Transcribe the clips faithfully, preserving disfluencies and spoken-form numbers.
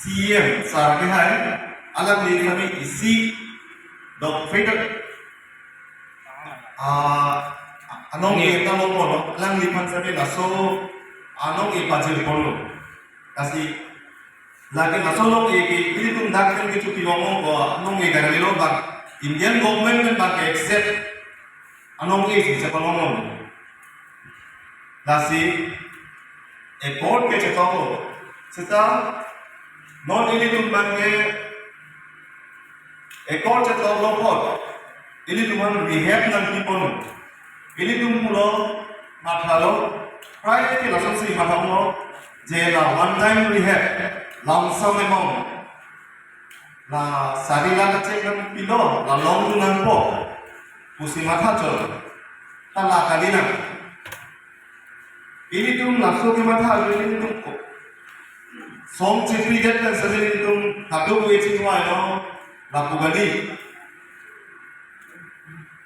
C M sir ke hai, alangli kami isi doctorate, ah, anong-e ta lo kono, alangliphan sir ke laso anong-e pajir kono. Lasi lake laso anong-e ke, ilitum dak pen kechopi longlo ko, anong-e kali lo bang Indian government pen bang ke accept anong-e si chepalonglo. Lasi accord ke chetoklo. Seta non ilitum bang ke accord chetoklo apot ilitum aphan rehab nangpiponlo. Ilitum pulo mathalo, prai ke lasonsi mathalo, je la one time rehab, lump sum amount, la sari lakh kachek nangpilo, la longdun nangpo pusi mathachot. Ta la kali nang. Ilitum laso kematha ilitum song chipri det pen sari ilitum kadokave chingvailo, lapu kali.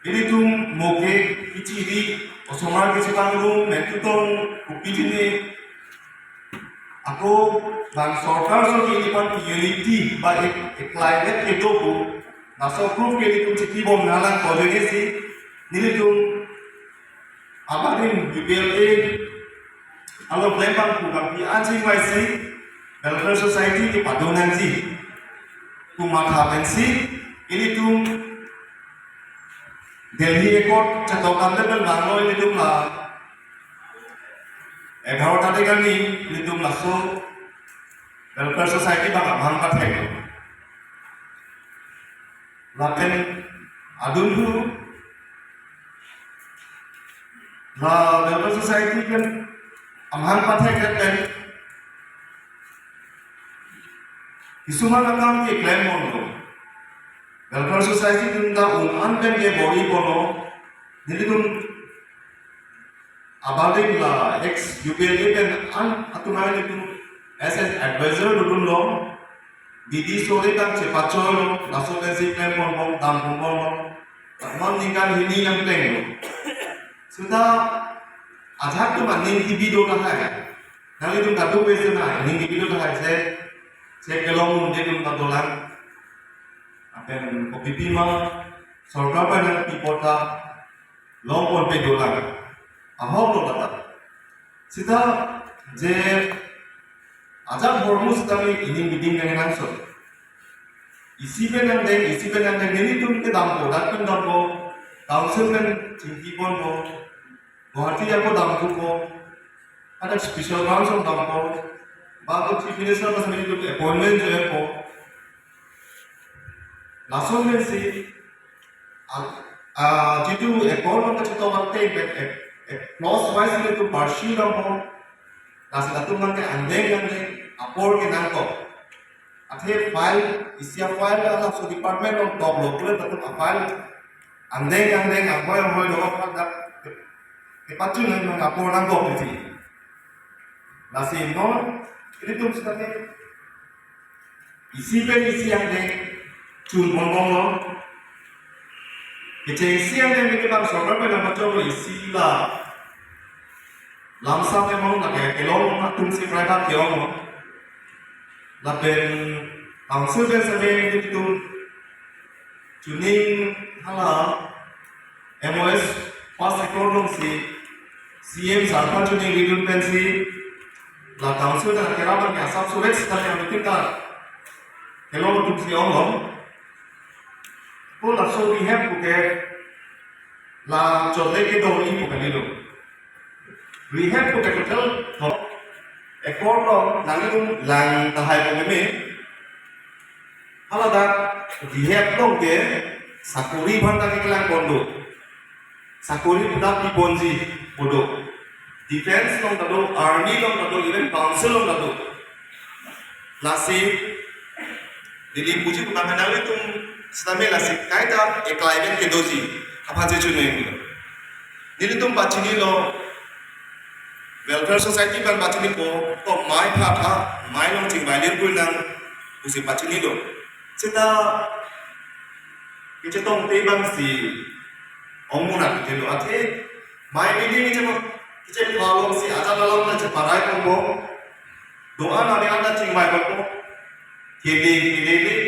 Ilitum moke kichiri, osomar kachepangrum, mentutong, kopi chini. Ako bang sorkar so ke ilipan unity ba ek, eklai det kedo pu, laso proof ke ilitum chikibom nanglang ko jengesi, nelitum abarim U P L A along klem abang pu bang pi anching vaisi Welfare Society kepado nangji pu matha pensi ilitum Delhi Accord chetok an level vanglo ilitum la egharo tarik arni ilitum laso Welfare Society bang amahang pathek. Lapen adun thu la Welfare Society pen amahang pathek pen kisuman akam keklem ponlo. Welfare Society atum ta un an pen ke bor-i ponlo. Nelitum abarim la ex U P L A pen an atum ai nelitum as an advisor dodunlo. Bidi sore tang chepachoilo, laso pensi klem ponbom, dam ponbomlo. Non ningkan hini nangplenglo. Seta ajahak atum aning kebi do tahai. Nanglitum kadokave si na, aning kebi do tahai, che, che kelong un-e atum ta dolang. Lapen kopipi ma sorkar pen nangpipo ta longponpe dolang. Ahoklo lata. Seta je ajahak ahormu seta neli ining biding nangnangsot. Isi pen nangdeng, isi pen nangdeng, nelitum kedampo, dak pen dampo, council pen chingki ponpo, Guwahati ako dampo, ada special branch dampo, ba ako chief minister pas nelitum appointment joipo. Lason pensi, ah, ah, jitu accord along kachetok abang te, eh, eh, eh, clause wise nelitum pursue dampo. Lasi latum abang ke angdeng angdeng apor ke nangkok. Athe file, isi a-file laso department along toklo pule latum a-file angdeng angdeng, anghoi anghoi dokok dak kepachun nang apor nangkok isi. Lasi non ilitum sitame isi pen isi angdeng chun ponbomlo. Kecheng isi angdeng ke bang sorkar pen nangpachoklo isi la lump sum amount lake kelong atum si private ke-onglo. Lapen council pen sitame ilitum chuning hala M O S pass accord alongsi C M sir aphan chuning ridun pensi la council ta kerap abang asap suret sitame ameeting ta kelong atum si onglo. Ko laso rehab puke la chot le kedo-i pu kalilo. Rehab puke total accord along nanglitum lang tahai pu meme. Haladak rehab along ke sakori aphan ta keklang pon do. Sakori pu ta piponji pu do. Defense along ta do, army along ta do, even council along ta do. Lasi neli puji pu nanglitum sitame lasi kaita eklai pen kedoji aphan si chunoi. Nelitum pachinilo, Welfare Society pen pachinipo, to mei phatha, mei along chingvai lir pui nang pusi pachinilo. Seta kechetong te abang si ong munak kelo athe, mei bidi ni chemo, kechepha alongsi ajat alam ta cheparai ponpo. Do-an ave an ta chingvai ponpo. Kili, kili, kili.